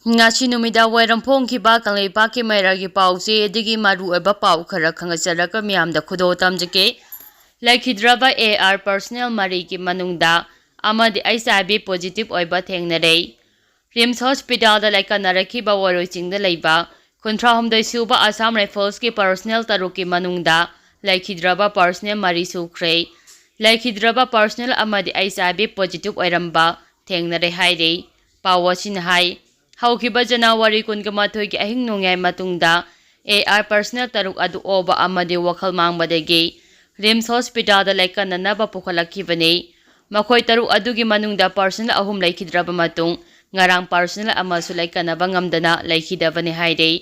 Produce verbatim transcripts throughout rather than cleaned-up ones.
ꯉꯁꯤ ꯅꯨꯃꯤꯗꯥꯡ ꯋꯥꯏꯔꯝ ꯐꯣꯡꯈꯤꯕ ꯀꯪꯂꯩꯄꯥꯛꯀꯤ ꯃꯩꯔꯥꯒꯤ ꯄꯥꯎꯆꯦ ꯑꯗꯒꯤ ꯃꯔꯨꯑꯣꯏꯕ ꯄꯥꯎ ꯈꯔ ꯈꯪꯍꯟꯖꯔꯒ ꯃꯤꯌꯥꯝꯗ ꯈꯨꯗꯣꯜ ꯇꯝꯖꯒꯦ꯫ ꯂꯩꯈꯤꯗ꯭ꯔꯕ AR personal ꯃꯔꯤꯒꯤ ꯃꯅꯨꯡꯗ ꯑꯃꯗꯤ HIV positive ꯑꯣꯏꯕ ꯊꯦꯡꯅꯔꯦ꯫ RIMS hospitalꯗ ꯂꯥꯏꯀꯠꯅꯔꯛꯈꯤꯕ ꯋꯥꯔꯣꯏ ꯆꯤꯡꯗ ꯂꯩꯕ ꯀꯨꯟꯊ꯭ꯔꯥ ꯍꯨꯝꯗꯣꯏ ꯁꯨꯕ Assam Riflesꯀꯤ personnel ꯇꯔꯨꯛꯀꯤ ꯃꯅꯨꯡꯗ ꯂꯩꯈꯤꯗ꯭ꯔꯕ personnel ꯃꯔꯤ ꯁꯨꯈ꯭ꯔꯦ꯫ ꯂꯩꯈꯤꯗ꯭ꯔꯕ personnel ꯑꯃꯗꯤ HIV positive ꯑꯣꯏꯔꯝꯕ ꯊꯦꯡꯅꯔꯦ ꯍꯥꯏꯔꯤ꯫ ꯄꯥꯎ ꯑꯁꯤꯅ ꯍꯥꯏ, ꯍꯧꯈꯤꯕ ꯖꯅꯋꯥꯔꯤ ꯀꯨꯟꯒ ꯃꯥꯊꯣꯏꯒꯤ ꯑꯍꯤꯡ ꯅꯣꯡꯌꯥꯏ ꯃꯇꯨꯡꯗ AR personnel ꯇꯔꯨꯛ ꯑꯗꯨ ꯑꯣꯕ ꯑꯃꯗꯤ ꯋꯥꯈꯜ ꯃꯥꯡꯕꯗꯒꯤ RIMS hospitalꯗ ꯂꯥꯏꯀꯠꯅꯅꯕ ꯄꯨꯈꯠꯂꯛꯈꯤꯕꯅꯤ꯫ ꯃꯈꯣꯏ ꯇꯔꯨꯛ ꯑꯗꯨꯒꯤ ꯃꯅꯨꯡꯗ personnel ꯑꯍꯨꯝ ꯂꯩꯈꯤꯗ꯭ꯔꯕ ꯃꯇꯨꯡ, ꯉꯔꯥꯡ personnel ꯑꯃꯁꯨ ꯂꯥꯏꯀꯠꯅꯕ ꯉꯝꯗꯅ ꯂꯩꯈꯤꯗꯕꯅꯤ ꯍꯥꯏꯔꯤ꯫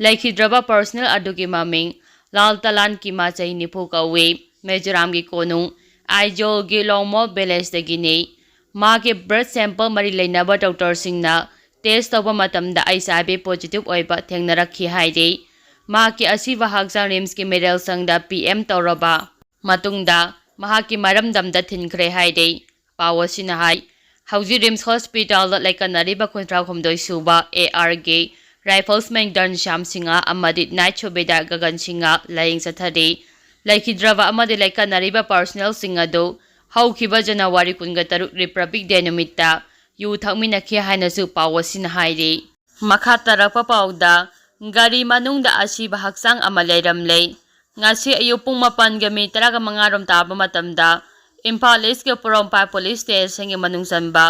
ꯂꯩꯈꯤꯗ꯭ꯔꯕ personnel ꯑꯗꯨꯒꯤ ꯃꯃꯤꯡ ꯂꯥꯜ ꯇꯂꯥꯟ ꯀꯤꯃꯥ, ꯆꯍꯤ ꯅꯤꯐꯨ ꯀꯧꯏ꯫ ꯃꯤꯖꯣꯔꯥꯝꯒꯤ ꯀꯣꯅꯨꯡ ꯑꯥꯏꯖꯣꯜꯒꯤ ꯂꯣꯡꯃꯣꯜ villageꯗꯒꯤꯅꯤ꯫ ꯃꯥꯒꯤ blood sample ꯃꯔꯤ ꯂꯩꯅꯕ doctorꯁꯤꯡꯅ test ꯇꯧꯕ ꯃꯇꯝꯗ HIV positive ꯑꯣꯏꯕ ꯊꯦꯡꯅꯔꯛꯈꯤ ꯍꯥꯏꯔꯤ꯫ ꯃꯍꯥꯛꯀꯤ ꯑꯁꯤꯕ ꯍꯛꯆꯥꯡ RIMSꯀꯤ ꯃꯤꯔꯦꯜ ꯁꯪꯗ PM ꯇꯧꯔꯕ ꯃꯇꯨꯡꯗ ꯃꯍꯥꯛꯀꯤ ꯃꯔꯝꯗꯝꯗ ꯊꯤꯟꯈ꯭ꯔꯦ ꯍꯥꯏꯔꯤ꯫ ꯄꯥꯎ ꯑꯁꯤꯅ ꯍꯥꯏ, ꯍꯧꯖꯤꯛ RIMS hospitalꯗ ꯂꯩꯀꯠꯅꯔꯤꯕ ꯀꯨꯟꯊ꯭ꯔꯥ ꯍꯨꯝꯗꯣꯏ ꯁꯨꯕ ARꯒꯤ riflesman ꯘꯟꯁ꯭ꯌꯥꯝ ꯁꯤꯡꯍ ꯑꯃꯗꯤ night subedar ꯒꯒꯟ ꯁꯤꯡꯍ ꯂꯥꯌꯦꯡ ꯆꯠꯊꯔꯤ꯫ ꯂꯩꯈꯤꯗ꯭ꯔꯕ ꯑꯃꯗꯤ ꯂꯩꯀꯠꯅꯔꯤꯕ personnelꯁꯤꯡ ꯑꯗꯨ ꯍꯧꯈꯤꯕ ꯖꯅꯋꯥꯔꯤ ꯀꯨꯟꯒ ꯇꯔꯨꯛ Republic Day ꯅꯨꯃꯤꯠꯇ ꯌꯨ ꯊꯛꯃꯤꯟꯅꯈꯤ ꯍꯥꯏꯅꯁꯨ ꯄꯥꯎ ꯑꯁꯤꯅ ꯍꯥꯏꯔꯤ꯫ ꯃꯈꯥ ꯇꯥꯔꯛꯄ ꯄꯥꯎꯗ, ꯒꯥꯔꯤ ꯃꯅꯨꯡꯗ ꯑꯁꯤꯕ ꯍꯛꯆꯥꯡ ꯑꯃ ꯂꯩꯔꯝꯂꯦ꯫ ꯉꯁꯤ ꯑꯌꯨꯛ ꯄꯨꯡ ꯃꯥꯄꯟꯒ ꯃꯤꯅꯤꯠ ꯇꯔꯥꯃꯉꯥ ꯔꯣꯝ ꯇꯥꯕ ꯃꯇꯝꯗ ꯏꯝꯐꯥꯜ Eastꯀꯤ ꯄꯣꯔꯣꯝꯄꯥꯠ police stationꯒꯤ ꯃꯅꯨꯡ ꯆꯟꯕ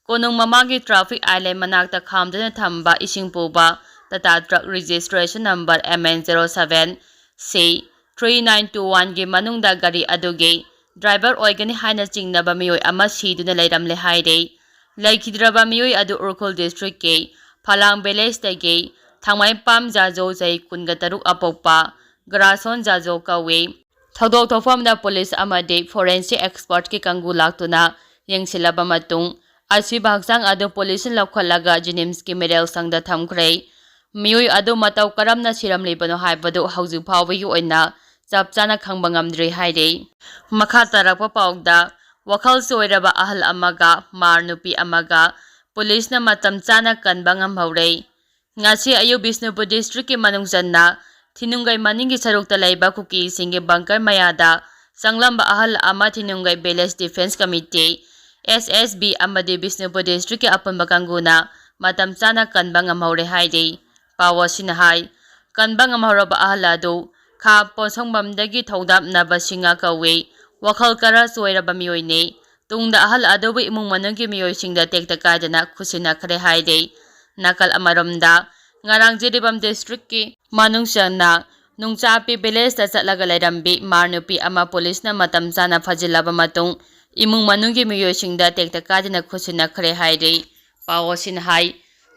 ꯀꯣꯅꯨꯡ ꯃꯃꯥꯡꯒꯤ traffic island ꯃꯅꯥꯛꯇ ꯈꯥꯝꯗꯨꯅ ꯊꯝꯕ ꯏꯁꯤꯡ ꯄꯨꯕ Tata truck registration number MN zero seven C three nine two oneꯒꯤ ꯃꯅꯨꯡꯗ ꯒꯥꯔꯤ ꯑꯗꯨꯒꯤ driver ꯑꯣꯏꯒꯅꯤ ꯍꯥꯏꯅ ꯆꯤꯡꯅꯕ ꯃꯤꯑꯣꯏ ꯑꯃ ꯁꯤꯗꯨꯅ ꯂꯩꯔꯝꯂꯦ ꯍꯥꯏꯔꯤ꯫ ꯂꯩꯈꯤꯗ꯭ꯔꯕ ꯃꯤꯑꯣꯏ ꯑꯗꯨ ꯎꯈ꯭ꯔꯨꯜ districtꯀꯤ ꯐꯂꯥꯡ villageꯇꯒꯤ ꯊꯥꯡꯃꯩꯄꯥꯝ ꯖꯥꯖꯧ, ꯆꯍꯤ ꯀꯨꯟꯒ ꯇꯔꯨꯛ ꯑꯄꯣꯛꯄ ꯒ꯭ꯔꯥꯁꯣꯟ ꯖꯥꯖꯧ ꯀꯧꯏ꯫ ꯊꯧꯗꯣꯛ ꯊꯣꯛꯐꯝꯗ police ꯑꯃꯗꯤ forensic expertꯀꯤ ꯀꯥꯡꯕꯨ ꯂꯥꯛꯇꯨꯅ ꯌꯦꯡꯁꯤꯜꯂꯕ ꯃꯇꯨꯡ, ꯑꯁꯤꯕ ꯍꯛꯆꯥꯡ ꯑꯗꯨ policeꯅ ꯂꯧꯈꯠꯂꯒ JNIMSꯀꯤ ꯃꯤꯔꯦꯜ ꯁꯪꯗ ꯊꯝꯈ꯭ꯔꯦ꯫ ꯃꯤꯑꯣꯏ ꯑꯗꯨ ꯃꯇꯧ ꯀꯔꯝꯅ ꯁꯤꯔꯝꯂꯤꯕꯅꯣ ꯍꯥꯏꯕꯗꯨ ꯍꯧꯖꯤꯛ ꯐꯥꯎꯕꯒꯤ ꯑꯣꯏꯅ ꯆꯞ ꯆꯥꯅ ꯈꯪꯕ ꯉꯝꯗ꯭ꯔꯤ ꯍꯥꯏꯔꯤ꯫ ꯃꯈꯥ ꯇꯥꯔꯛꯄ ꯄꯥꯎꯗ, ꯋꯥꯈꯜ ꯆꯣꯏꯔꯕ ꯑꯍꯜ ꯑꯃꯒ ꯃꯥꯔ ꯅꯨꯄꯤ ꯑꯃꯒ ꯄꯨꯂꯤꯁꯅ ꯃꯇꯝ ꯆꯥꯅ ꯀꯟꯕ ꯉꯝꯍꯧꯔꯦ꯫ ꯉꯁꯤ ꯑꯌꯨꯛ ꯕꯤꯁꯅꯨꯄꯨꯔ ꯗꯤꯁꯇ꯭ꯔꯤꯛꯀꯤ ꯃꯅꯨꯡ ꯆꯟꯅ ꯊꯤꯅꯨꯡꯒꯩ ꯃꯅꯤꯡꯒꯤ ꯁꯔꯨꯛꯇ ꯂꯩꯕ ꯀꯨꯀꯤꯁꯤꯡꯒꯤ ꯕꯪꯀꯔ ꯃꯌꯥꯗ ꯆꯪꯂꯝꯕ ꯑꯍꯜ ꯑꯃ ꯊꯤꯅꯨꯡꯒꯩ ꯚꯤꯂꯦꯖ ꯗꯤꯐꯦꯟꯁ ꯀꯃꯤꯇꯤ, ꯑꯦꯁ ꯑꯦꯁ ꯕꯤ, ꯑꯃꯗꯤ ꯕꯤꯁꯅꯨꯄꯨꯔ ꯗꯤꯁꯇ꯭ꯔꯤꯛꯀꯤ ꯑꯄꯨꯟꯕ ꯀꯥꯡꯕꯨꯅ ꯃꯇꯝ ꯆꯥꯅ ꯀꯟꯕ ꯉꯝꯍꯧꯔꯦ ꯍꯥꯏꯔꯤ꯫ ꯄꯥꯎ ꯑꯁꯤꯅ ꯍꯥꯏ, ꯀꯟꯕ ꯉꯝꯍꯧꯔꯕ ꯑꯍꯜ ꯑꯗꯨ ꯈꯥ ꯄꯣꯠꯁꯪꯕꯝꯗꯒꯤ ꯊꯧꯗꯥꯝ ꯅꯕꯁꯤꯡꯍ ꯀꯧꯏ꯫ ꯋꯥꯈꯜ ꯈꯔ ꯆꯣꯏꯔꯕ ꯃꯤꯑꯣꯏꯅꯤ꯫ ꯇꯨꯡꯗ ꯑꯍꯜ ꯑꯗꯨꯕꯨ ꯏꯃꯨꯡ ꯃꯅꯨꯡꯒꯤ ꯃꯤꯑꯣꯏꯁꯤꯡꯗ ꯇꯦꯛꯇ ꯀꯥꯏꯗꯅ ꯈꯨꯠꯁꯤꯟꯅꯈ꯭ꯔꯦ ꯍꯥꯏꯔꯤ꯫ ꯅꯥꯀꯜ ꯑꯃꯔꯣꯝꯗ, ꯉꯔꯥꯡ ꯖꯤꯔꯤꯕꯥꯝ ꯗꯤꯁꯇ꯭ꯔꯤꯛꯀꯤ ꯃꯅꯨꯡ ꯆꯟꯅ ꯅꯨꯡꯆꯥꯄꯤ ꯚꯤꯂꯦꯖꯇ ꯆꯠꯂꯒ ꯂꯩꯔꯝꯕꯤ ꯃꯥꯔ ꯅꯨꯄꯤ ꯑꯃ ꯄꯨꯂꯤꯁꯅ ꯃꯇꯝ ꯆꯥꯅ ꯐꯥꯖꯤꯜꯂꯕ ꯃꯇꯨꯡ ꯏꯃꯨꯡ ꯃꯅꯨꯡꯒꯤ ꯃꯤꯑꯣꯏꯁꯤꯡꯗ ꯇꯦꯛꯇ ꯀꯥꯏꯗꯅ ꯈꯨꯠꯁꯤꯟꯅꯈ꯭ꯔꯦ ꯍꯥꯏꯔꯤ꯫ ꯄꯥꯎ ꯑꯁꯤꯅ ꯍꯥꯏ,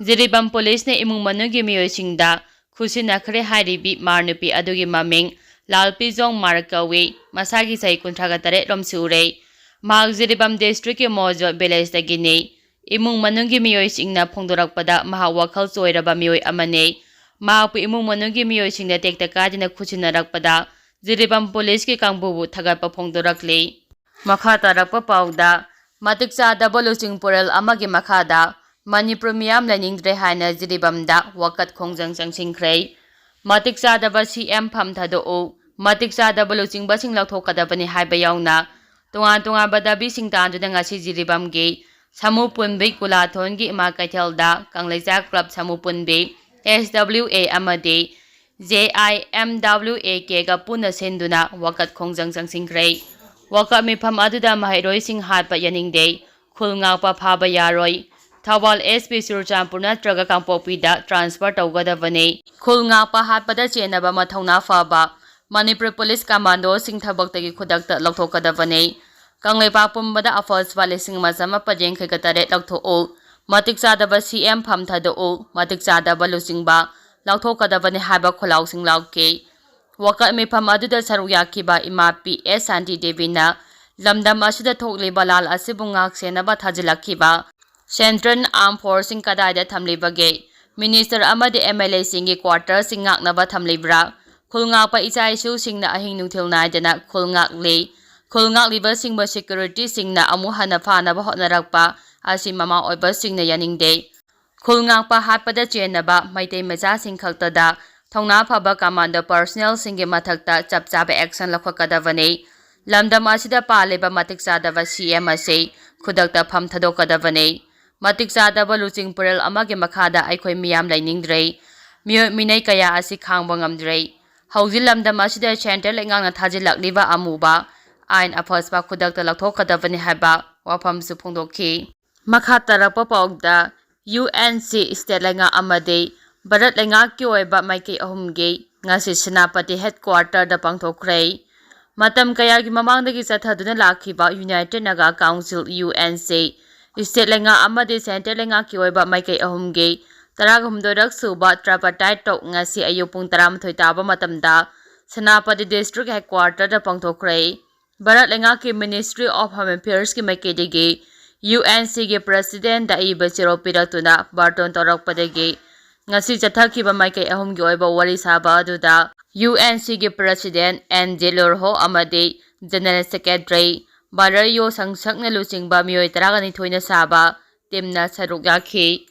ꯖꯤꯔꯤꯕꯥꯝ ꯄꯨꯂꯤꯁꯅ ꯏꯃꯨꯡ ꯃꯅꯨꯡꯒꯤ ꯃꯤꯑꯣꯏꯁꯤꯡꯗ ꯈꯨꯠꯁꯤꯟꯅꯈ꯭ꯔꯦ ꯍꯥꯏꯔꯤꯕꯤ ꯃꯥꯔ ꯅꯨꯄꯤ ꯑꯗꯨꯒꯤ ꯃꯃꯤꯡ ꯂꯥꯜꯄꯤꯖꯣꯡ ꯃꯥꯔ ꯀꯧꯏ꯫ ꯃꯁꯥꯒꯤ ꯆꯍꯤ ꯀꯨꯟꯊ꯭ꯔꯥꯒ ꯇꯔꯦꯠ ꯔꯣꯝ ꯁꯨꯔꯦ꯫ ꯃꯍꯥꯛ ꯖꯤꯔꯤꯕꯥꯝ ꯗꯤꯁꯇ꯭ꯔꯤꯛꯀꯤ ꯃꯣꯖꯣꯠ ꯚꯤꯂꯦꯖꯇꯒꯤꯅꯤ꯫ ꯏꯃꯨꯡ ꯃꯅꯨꯡꯒꯤ ꯃꯤꯑꯣꯏꯁꯤꯡꯅ ꯐꯣꯡꯗꯣꯔꯛꯄꯗ, ꯃꯍꯥꯛ ꯋꯥꯈꯜ ꯆꯣꯏꯔꯕ ꯃꯤꯑꯣꯏ ꯑꯃꯅꯤ꯫ ꯃꯍꯥꯛꯄꯨ ꯏꯃꯨꯡ ꯃꯅꯨꯡꯒꯤ ꯃꯤꯑꯣꯏꯁꯤꯡꯅ ꯇꯦꯛꯇ ꯀꯥꯏꯗꯅ ꯈꯨꯠꯁꯤꯟꯅꯔꯛꯄꯗ ꯖꯤꯔꯤꯕꯥꯝ ꯄꯨꯂꯤꯁꯀꯤ ꯀꯥꯡꯕꯨꯕꯨ ꯊꯥꯒꯠꯄ ꯐꯣꯡꯗꯣꯔꯛꯂꯤ꯫ ꯃꯈꯥ ꯇꯥꯔꯛꯄ ꯄꯥꯎꯗ, ꯃꯇꯤꯛ ꯆꯥꯗꯕ ꯂꯨꯆꯤꯡ ꯄꯨꯔꯦꯜ ꯑꯃꯒꯤ ꯃꯈꯥꯗ ꯃꯅꯤꯄꯨꯔ ꯃꯤꯌꯥꯝ ꯂꯩꯅꯤꯡꯗ꯭ꯔꯦ ꯍꯥꯏꯅ ꯖꯤꯔꯤꯕꯥꯝꯗ ꯋꯥꯀꯠ ꯈꯣꯡꯖꯪ ꯆꯪꯁꯤꯟꯈ꯭ꯔꯦ꯫ ꯃꯇꯤꯛ ꯆꯥꯗꯕ ꯁꯤ ꯑꯦꯝ ꯐꯝ ꯊꯥꯗꯣꯛꯎ, ꯃꯇꯤꯛ ꯆꯥꯗꯕ ꯂꯨꯆꯤꯡꯕꯁꯤꯡ ꯂꯧꯊꯣꯛꯀꯗꯕꯅꯤ ꯍꯥꯏꯕ ꯌꯥꯎꯅ ꯇꯣꯉꯥꯟ ꯇꯣꯉꯥꯟꯕ ꯗꯥꯕꯤꯁꯤꯡ ꯇꯥꯟꯗꯨꯅ ꯉꯁꯤ ꯖꯤꯔꯤꯕꯥꯝꯒꯤ ꯁꯥꯃꯨ ꯄꯨꯟꯕꯤ ꯀꯨꯂꯥꯊꯣꯟꯒꯤ ꯏꯃꯥ ꯀꯩꯊꯦꯜꯗ ꯀꯪꯂꯩꯆꯥ ꯀ꯭ꯂꯕ ꯁꯥꯃꯨ ꯄꯨꯟꯕꯤ, ꯑꯦꯁ ꯗꯕ꯭ꯂꯤꯎ ꯑꯦ ꯑꯃꯗꯤ ꯖꯦ ꯑꯥꯏ ꯑꯦꯝ ꯗꯕ꯭ꯂꯤꯎ ꯑꯦ ꯀꯦꯒ ꯄꯨꯟꯅ ꯁꯤꯟꯗꯨꯅ ꯋꯥꯀꯠ ꯈꯣꯡꯖꯪ ꯆꯪꯁꯤꯟꯈ꯭ꯔꯦ꯫ ꯋꯥꯀꯠ ꯃꯤꯐꯝ ꯑꯗꯨꯗ ꯃꯍꯩꯔꯣꯏꯁꯤꯡ ꯍꯥꯠꯄ ꯌꯥꯅꯤꯡꯗꯦ, ꯈꯨꯜ ꯉꯥꯛꯄ ꯐꯥꯕ ꯌꯥꯔꯣꯏ, ꯊꯧꯕꯥꯜ ꯑꯦꯁ ꯄꯤ ꯆꯨꯔꯆꯥꯟꯄꯨꯔ ꯅꯠꯇ꯭ꯔꯒ ꯀꯥꯡꯄꯣꯛꯄꯤꯗ ꯇ꯭ꯔꯥꯟꯁꯐꯔ ꯇꯧꯒꯗꯕꯅꯤ, ꯈꯨꯜ ꯉꯥꯛꯄ ꯍꯥꯠꯄꯗ ꯆꯦꯟꯅꯕ ꯃꯊꯧꯅꯥ ꯐꯕ ꯃꯅꯤꯄꯨꯔ ꯄꯨꯂꯤꯁ ꯀꯃꯥꯟꯗꯣꯁꯤꯡ ꯊꯕꯛꯇꯒꯤ ꯈꯨꯗꯛꯇ ꯂꯧꯊꯣꯛꯀꯗꯕꯅꯤ꯫ ꯀꯪꯂꯩꯄꯥꯛ ꯄꯨꯝꯕꯗ ꯑꯐꯜꯁꯄꯥ ꯂꯤꯁꯤꯡ ꯑꯃ ꯆꯥꯃꯥꯄꯟ ꯌꯥꯡꯈꯩꯒ ꯇꯔꯦꯠ ꯂꯧꯊꯣꯛꯎ꯫ ꯃꯇꯤꯛ ꯆꯥꯗꯕ ꯁꯤ ꯑꯦꯝ ꯐꯝ ꯊꯥꯗꯣꯛꯎ꯫ ꯃꯇꯤꯛ ꯆꯥꯗꯕ ꯂꯨꯆꯤꯡꯕ ꯂꯧꯊꯣꯛꯀꯗꯕꯅꯤ ꯍꯥꯏꯕ ꯈꯣꯜꯂꯥꯎꯁꯤꯡ ꯂꯥꯎꯈꯤ꯫ ꯋꯥꯀꯠ ꯃꯤꯐꯝ ꯑꯗꯨꯗ ꯁꯔꯨꯛ ꯌꯥꯈꯤꯕ ꯏꯃꯥ ꯄꯤ ꯑꯦꯁ ꯁꯥꯟꯇꯤ ꯗꯦꯕꯤꯅ ꯂꯝꯗꯝ ꯑꯁꯤꯗ ꯊꯣꯛꯂꯤꯕ ꯂꯥꯜ ꯑꯁꯤꯕꯨ ꯉꯥꯛ ꯁꯦꯟꯅꯕ ꯊꯥꯖꯤꯜꯂꯛꯈꯤꯕ ꯁꯦꯟꯇ꯭ꯔꯦꯜ ꯑꯥꯔꯝ ꯐꯣꯔꯁꯁꯤꯡ ꯀꯗꯥꯏꯗ ꯊꯝꯂꯤꯕꯒꯦ? ꯃꯤꯅꯤꯁꯇꯔ ꯑꯃꯗꯤ ꯑꯦꯝ ꯑꯦꯜ ꯑꯦꯁꯤꯡꯒꯤ ꯀ꯭ꯋꯥꯔꯇꯔꯁꯤꯡ ꯉꯥꯛꯅꯕ ꯊꯝꯂꯤꯕ꯭ꯔꯥ? ꯈꯨꯜ ꯉꯥꯛꯄ ꯏꯆꯥ ꯏꯁꯨꯁꯤꯡꯅ ꯑꯍꯤꯡ ꯅꯨꯡꯊꯤꯜ ꯅꯥꯏꯗꯅ ꯈꯨꯜ ꯉꯥꯛꯂꯤ꯫ ꯈꯨꯜ ꯉꯥꯛꯂꯤꯕꯁꯤꯡꯕꯨ ꯁꯦꯀ꯭ꯌꯨꯔꯤꯇꯤꯁꯤꯡꯅ ꯑꯃꯨꯛ ꯍꯟꯅ ꯐꯥꯅꯕ ꯍꯣꯠꯅꯔꯛꯄ ꯑꯁꯤ ꯃꯃꯥ ꯑꯣꯏꯕꯁꯤꯡꯅ ꯌꯥꯅꯤꯡꯗꯦ꯫ ꯈꯨꯜ ꯉꯥꯛꯄ ꯍꯥꯠꯄꯗ ꯆꯦꯟꯅꯕ ꯃꯩꯇꯩ ꯃꯆꯥꯁꯤꯡ ꯈꯛꯇꯗ ꯊꯧꯅꯥ ꯐꯕ commando personnelꯁꯤꯡꯒꯤ ꯃꯊꯛꯇ ꯆꯞ ꯆꯥꯕ action ꯂꯧꯈꯠꯀꯗꯕꯅꯤ꯫ ꯂꯝꯗꯝ ꯑꯁꯤꯗ ꯄꯥꯜꯂꯤꯕ ꯃꯇꯤꯛ ꯆꯥꯗꯕ C M ꯑꯁꯤ ꯈꯨꯗꯛꯇ ꯐꯝ ꯊꯥꯗꯣꯛꯀꯗꯕꯅꯤ꯫ ꯃꯇꯤꯛ ꯆꯥꯗꯕ ꯂꯨꯆꯤꯡ ꯄꯨꯔꯦꯜ ꯑꯃꯒꯤ ꯃꯈꯥꯗ ꯑꯩꯈꯣꯏ ꯃꯤꯌꯥꯝ ꯂꯩꯅꯤꯡꯗ꯭ꯔꯦ꯫ ꯃꯤꯑꯣꯏ ꯃꯤꯅꯩ ꯀꯌꯥ ꯑꯁꯤ ꯈꯥꯡꯕ ꯉꯝꯗ꯭ꯔꯦ꯫ ꯍꯧꯖꯤꯛ ꯂꯝꯗꯝ ꯑꯁꯤꯗ centre ꯂꯩꯉꯥꯛꯅ ꯊꯥꯖꯤꯜꯂꯛꯂꯤꯕ ꯑꯃꯨꯕ ꯑꯥꯏꯟ ꯑꯐꯕ ꯈꯨꯗꯛꯇ ꯂꯧꯊꯣꯛꯀꯗꯕꯅꯤ ꯍꯥꯏꯕ ꯋꯥꯐꯝꯁꯨ ꯐꯣꯡꯗꯣꯛꯈꯤ꯫ ꯃꯈꯥ ꯇꯥꯔꯛꯄ ꯄꯥꯎꯗ, U N C state ꯂꯩꯉꯥꯛ ꯑꯃꯗꯤ ꯚꯥꯔꯠ ꯂꯩꯉꯥꯛꯀꯤ ꯑꯣꯏꯕ ꯃꯥꯏꯀꯩ ꯑꯍꯨꯝꯒꯤ ꯉꯁꯤ ꯁꯦꯅꯥꯄꯇꯤ headquarterꯗ ꯄꯥꯡꯊꯣꯛꯈ꯭ꯔꯦ꯫ ꯃꯇꯝ ꯀꯌꯥꯒꯤ ꯃꯃꯥꯡꯗꯒꯤ ꯆꯠꯊꯗꯨꯅ ꯂꯥꯛꯈꯤꯕ United Naga Council, U N C, state ꯂꯩꯉꯥꯛ ꯑꯃꯗꯤ centre ꯂꯩꯉꯥꯛꯀꯤ ꯑꯣꯏꯕ ꯃꯥꯏꯀꯩ ꯑꯍꯨꯝꯒꯤ ꯇꯔꯥꯍꯨꯝꯗꯣꯏꯔꯛ ꯁꯨꯕ tripartite talk ꯉꯁꯤ ꯑꯌꯨꯛ ꯄꯨꯡ ꯇꯔꯥꯃꯥꯊꯣꯏ ꯇꯥꯕ ꯃꯇꯝꯗ ꯁꯦꯅꯥꯄꯇꯤ district headquarterꯗ ꯄꯥꯡꯊꯣꯛꯈ꯭ꯔꯦ꯫ ꯚꯥꯔꯠ ꯂꯩꯉꯥꯛꯀꯤ Ministry of Home Affairsꯀꯤ ꯃꯥꯏꯀꯩꯗꯒꯤ U N Cꯒꯤ Presidentꯗ ꯑꯏꯕ ꯆꯦꯔꯣꯜ ꯄꯤꯔꯛꯇꯨꯅ ꯕꯥꯔꯇꯣꯟ ꯇꯧꯔꯛꯄꯗꯒꯤ ꯉꯁꯤ ꯆꯠꯊꯈꯤꯕ ꯃꯥꯏꯀꯩ ꯑꯍꯨꯝꯒꯤ ꯑꯣꯏꯕ ꯋꯥꯔꯤ ꯁꯥꯕ ꯑꯗꯨꯗ U N Cꯒꯤ President Andy Lurho ꯑꯃꯗꯤ General Secretary Barrio ꯁꯪꯁꯛꯅ ꯂꯨꯆꯤꯡꯕ ꯃꯤꯑꯣꯏ ꯇꯔꯥꯒ ꯅꯤꯊꯣꯏꯅ ꯁꯥꯕ teamꯅ ꯁꯔꯨꯛ ꯌꯥꯈꯤ꯫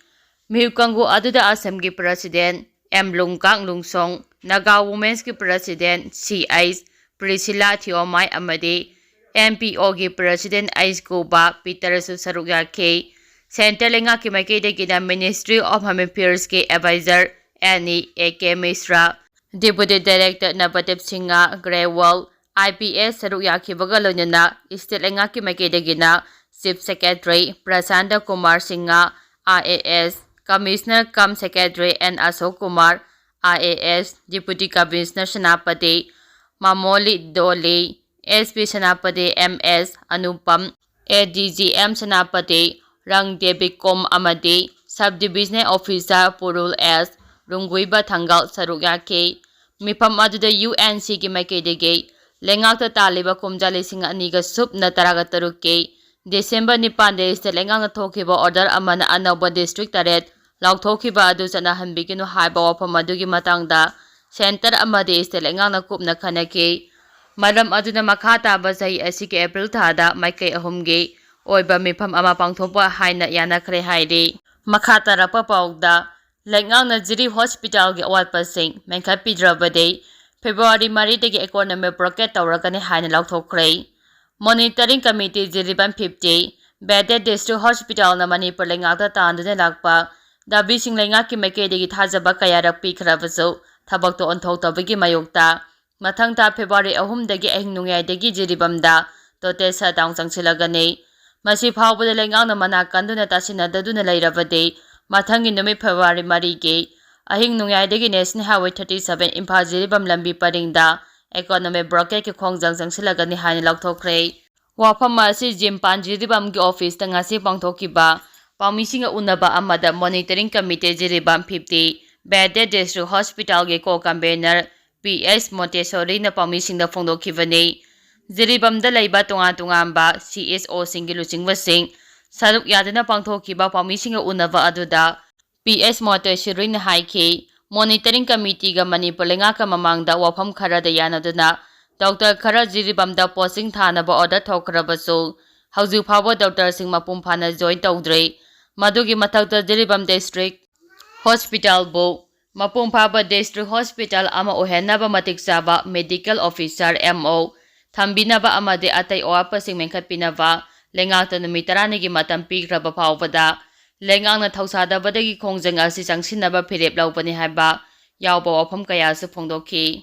ꯃꯤꯍꯨꯠ ꯀꯥꯡꯕꯨ ꯑꯗꯨꯗ ꯑꯁꯥꯝꯒꯤ President M ꯂꯨꯡꯀꯥꯡ ꯂꯨꯡꯁꯣꯡ, Naga Women'sꯀꯤ President C H Priscilla Thiomai ꯑꯃꯗꯤ N P Oꯒꯤ President H ꯀꯨꯕꯥ ꯄꯤꯇꯔꯁꯨ ꯁꯔꯨꯛ ꯌꯥꯈꯤ꯫ Centre ꯂꯩꯉꯥꯛꯀꯤ ꯃꯥꯏꯀꯩꯗꯒꯤꯅ Ministry of Home Affairsꯀꯤ advisor Annie A K Mishra, Deputy Director Navdeep Singha Grewal, I P S ꯁꯔꯨꯛ ꯌꯥꯈꯤꯕꯒ ꯂꯣꯏꯅꯅ state ꯂꯩꯉꯥꯛꯀꯤ ꯃꯥꯏꯀꯩꯗꯒꯤꯅ Chief Secretary Prashanta Kumar Singha, I A S, Commissioner cum Secretary N Ashok Kumar, I A S, Deputy Commissioner Senapati Mamoli Dole, S P Senapati M S Anupam, A D G M Senapati Rangdevi Kom ꯑꯃꯗꯤ Sub Divisional Officer Purul S Rungguiba Thangal ꯁꯔꯨꯛ ꯌꯥꯈꯤ꯫ ꯃꯤꯐꯝ ꯑꯗꯨꯗ U N Cꯒꯤ ꯃꯥꯏꯀꯩꯗꯒꯤ ꯂꯩꯉꯥꯛꯇ ꯇꯥꯜꯂꯤꯕ ꯀꯨꯝꯖꯥ ꯂꯤꯁꯤꯡ ꯑꯅꯤꯒ ꯁꯨꯞꯅ ꯇꯔꯥꯒ ꯇꯔꯨꯛꯀꯤ December ꯅꯤꯄꯥꯟꯗ state ꯂꯩꯉꯥꯛꯅ ꯊꯣꯛꯈꯤꯕ order ꯑꯃꯅ ꯑꯅꯧꯕ district ꯇꯔꯦꯠ ꯂꯥꯎꯊꯣꯛꯈꯤꯕ ꯑꯗꯨ ꯆꯠꯅꯍꯟꯕꯤꯒꯅꯨ ꯍꯥꯏꯕ ꯋꯥꯐꯝ ꯑꯗꯨꯒꯤ ꯃꯇꯥꯡꯗ centre ꯑꯃꯗꯤ state ꯂꯩꯉꯥꯛꯅ ꯀꯨꯞꯅ ꯈꯟꯅꯈꯤ꯫ ꯃꯔꯝ ꯑꯗꯨꯅ ꯃꯈꯥ ꯇꯥꯕ ꯆꯍꯤ ꯑꯁꯤꯒꯤ April ꯊꯥꯗ ꯃꯥꯏꯀꯩ ꯑꯍꯨꯝꯒꯤ ꯑꯣꯏꯕ ꯃꯤꯐꯝ ꯑꯃ ꯄꯥꯡꯊꯣꯛꯄ ꯍꯥꯏꯅ ꯌꯥꯅꯈ꯭ꯔꯦ ꯍꯥꯏꯔꯤ꯫ ꯃꯈꯥ ꯇꯥꯔꯛꯄ ꯄꯥꯎꯗ, ꯂꯩꯉꯥꯛꯅ ꯖꯤꯔꯤ ꯍꯣꯁꯄꯤꯇꯥꯜꯒꯤ ꯑꯋꯥꯠꯄꯁꯤꯡ ꯃꯦꯟꯈꯠꯄꯤꯗ꯭ꯔꯕꯗꯤ ꯐꯦꯕ꯭ꯔꯨꯋꯥꯔꯤ ꯃꯔꯤꯗꯒꯤ ꯏꯀꯣꯅꯣꯃꯤꯛ ꯕ꯭ꯂꯣꯀꯦꯠ ꯇꯧꯔꯒꯅꯤ ꯍꯥꯏꯅ ꯂꯥꯎꯊꯣꯛꯈ꯭ꯔꯦ꯫ ꯃꯣꯅꯤꯇꯔꯤꯡ ꯀꯃꯤꯇꯤ ꯖꯤꯔꯤꯕꯥꯝ ꯐꯤꯐꯇꯤ, ꯕꯦꯗꯦ ꯗꯤꯁꯇ꯭ꯔꯤꯛ ꯍꯣꯁꯄꯤꯇꯥꯜꯅ ꯃꯅꯤꯄꯨꯔ ꯂꯩꯉꯥꯛꯇ ꯇꯥꯟꯗꯨꯅ ꯂꯥꯛꯄ ꯗꯥꯕꯤꯁꯤꯡ ꯂꯩꯉꯥꯛꯀꯤ ꯃꯥꯏꯀꯩꯗꯒꯤ ꯊꯥꯖꯕ ꯀꯌꯥꯔꯛ ꯄꯤꯈ꯭ꯔꯕꯁꯨ ꯊꯕꯛꯇꯣ ꯑꯣꯟꯊꯣꯛꯇꯕꯒꯤ ꯃꯥꯌꯣꯛꯇ ꯃꯊꯪ ꯊꯥ ꯐꯦꯕ꯭ꯔꯨꯋꯥꯔꯤ ꯑꯍꯨꯝꯗꯒꯤ ꯑꯍꯤꯡ ꯅꯣꯡꯌꯥꯏꯗꯒꯤ ꯖꯤꯔꯤꯕꯥꯝꯗ ꯇꯣꯇꯦꯜ ꯁꯠꯗꯥꯎꯟ ꯆꯪꯁꯤꯜꯂꯒꯅꯤ꯫ ꯃꯁꯤ ꯐꯥꯎꯕꯗ ꯂꯩꯉꯥꯛꯅ ꯃꯅꯥ ꯀꯟꯗꯨꯅ ꯇꯥꯁꯤꯟꯅꯗꯗꯨꯅ ꯂꯩꯔꯕꯗꯤ ꯃꯊꯪꯒꯤ ꯅꯨꯃꯤꯠ ꯐꯦꯕ꯭ꯔꯨꯋꯥꯔꯤ ꯃꯔꯤꯒꯤ ꯑꯍꯤꯡ ꯅꯣꯡꯌꯥꯏꯗꯒꯤ national highway thirty seven Imphal ꯖꯤꯔꯤꯕꯥꯝ ꯂꯝꯕꯤ ꯄꯔꯤꯡꯗ ꯏꯀꯣꯅꯣꯃꯤꯛ ꯕ꯭ꯂꯣꯀꯦꯠꯀꯤ ꯈꯣꯡꯖꯪ ꯆꯪꯁꯤꯜꯂꯒꯅꯤ ꯍꯥꯏꯅ ꯂꯥꯎꯊꯣꯛꯈ꯭ꯔꯦ꯫ ꯋꯥꯐꯝ ꯑꯁꯤ ꯖꯤꯝꯄꯥꯟ ꯖꯤꯔꯤꯕꯥꯝꯒꯤ ꯑꯣꯐꯤꯁꯇ ꯉꯁꯤ ꯄꯥꯡꯊꯣꯛꯈꯤꯕ ꯄꯥꯎꯃꯤꯁꯤꯡꯒ ꯎꯅꯕ ꯑꯃꯗ ꯃꯣꯅꯤꯇꯔꯤꯡ ꯀꯃꯤꯇꯤ ꯖꯤꯔꯤꯕꯥꯝ ꯐꯤꯐꯇꯤ, ꯕꯦꯗꯦ ꯗꯤꯁꯇ꯭ꯔꯤꯛ ꯍꯣꯁꯄꯤꯇꯥꯜꯒꯤ ꯀꯣ ꯀꯟꯚꯦꯅꯔ ꯄꯤ ꯑꯦꯁ ꯃꯣꯇꯦꯁꯣꯔꯤꯅ ꯄꯥꯎꯃꯤꯁꯤꯡꯗ ꯐꯣꯡꯗꯣꯛꯈꯤꯕꯅꯤ꯫ ꯖꯤꯔꯤꯕꯥꯝꯗ ꯂꯩꯕ ꯇꯣꯉꯥꯟ ꯇꯣꯉꯥꯟꯕ ꯁꯤ ꯑꯦꯁ ꯑꯣꯁꯤꯡꯒꯤ ꯂꯨꯆꯤꯡꯕꯁꯤꯡ ꯁꯔꯨꯛ ꯌꯥꯗꯨꯅ ꯄꯥꯡꯊꯣꯛꯈꯤꯕ ꯄꯥꯎꯃꯤꯁꯤꯡꯒ ꯎꯅꯕ ꯑꯗꯨꯗ ꯄꯤ ꯑꯦꯁ ꯃꯣꯇꯦꯁꯣꯔꯤꯅ ꯍꯥꯏꯈꯤ, ꯃꯣꯅꯤꯇꯔꯤꯡ ꯀꯃꯤꯇꯤꯒ ꯃꯅꯤꯄꯨꯔ ꯂꯩꯉꯥꯛꯀ ꯃꯃꯥꯡꯗ ꯋꯥꯐꯝ ꯈꯔꯗ ꯌꯥꯅꯗꯨꯅ ꯗꯣꯛꯇꯔ ꯈꯔ ꯖꯤꯔꯤꯕꯥꯝꯗ ꯄꯣꯁꯇꯤꯡ ꯊꯥꯅꯕ ꯑꯣꯔꯗꯔ ꯊꯣꯛꯈ꯭ꯔꯕꯁꯨ ꯍꯧꯖꯤꯛ ꯐꯥꯎꯕ ꯗꯣꯛꯇꯔꯁꯤꯡ ꯃꯄꯨꯡ ꯐꯥꯅ ꯖꯣꯏꯟ ꯇꯧꯗ꯭ꯔꯤ꯫ ꯃꯗꯨꯒꯤ ꯃꯊꯛꯇ ꯖꯤꯔꯤꯕꯥꯝ ꯗꯤꯁꯇ꯭ꯔꯤꯛ ꯍꯣꯁꯄꯤꯇꯥꯜꯕꯨ ꯃꯄꯨꯡ ꯐꯥꯕ ꯗꯤꯁꯇ꯭ꯔꯤꯛ ꯍꯣꯁꯄꯤꯇꯥꯜ ꯑꯃ ꯑꯣꯏꯍꯟꯅꯕ ꯃꯇꯤꯛ ꯆꯥꯕ ꯃꯦꯗꯤꯀꯦꯜ ꯑꯣꯐꯤꯁꯥꯔ, ꯑꯦꯝ ꯑꯣ, ꯊꯝꯕꯤꯅꯕ ꯑꯃꯗꯤ ꯑꯇꯩ ꯑꯋꯥꯠꯄꯁꯤꯡ ꯃꯦꯟꯈꯠꯄꯤꯅꯕ ꯂꯩꯉꯥꯛꯇ ꯅꯨꯃꯤꯠ ꯇꯔꯥꯅꯤꯒꯤ ꯃꯇꯝ ꯄꯤꯈ꯭ꯔꯕ ꯐꯥꯎꯕꯗ ꯂꯩꯉꯥꯛꯅ ꯊꯧꯁꯥꯗꯕꯗꯒꯤ ꯈꯣꯡꯖꯪ ꯑꯁꯤ ꯆꯪꯁꯤꯟꯅꯕ ꯐꯤꯔꯦꯞ ꯂꯧꯕꯅꯤ ꯍꯥꯏꯕ ꯌꯥꯎꯕ ꯋꯥꯐꯝ ꯀꯌꯥꯁꯨ ꯐꯣꯡꯗꯣꯛꯈꯤ꯫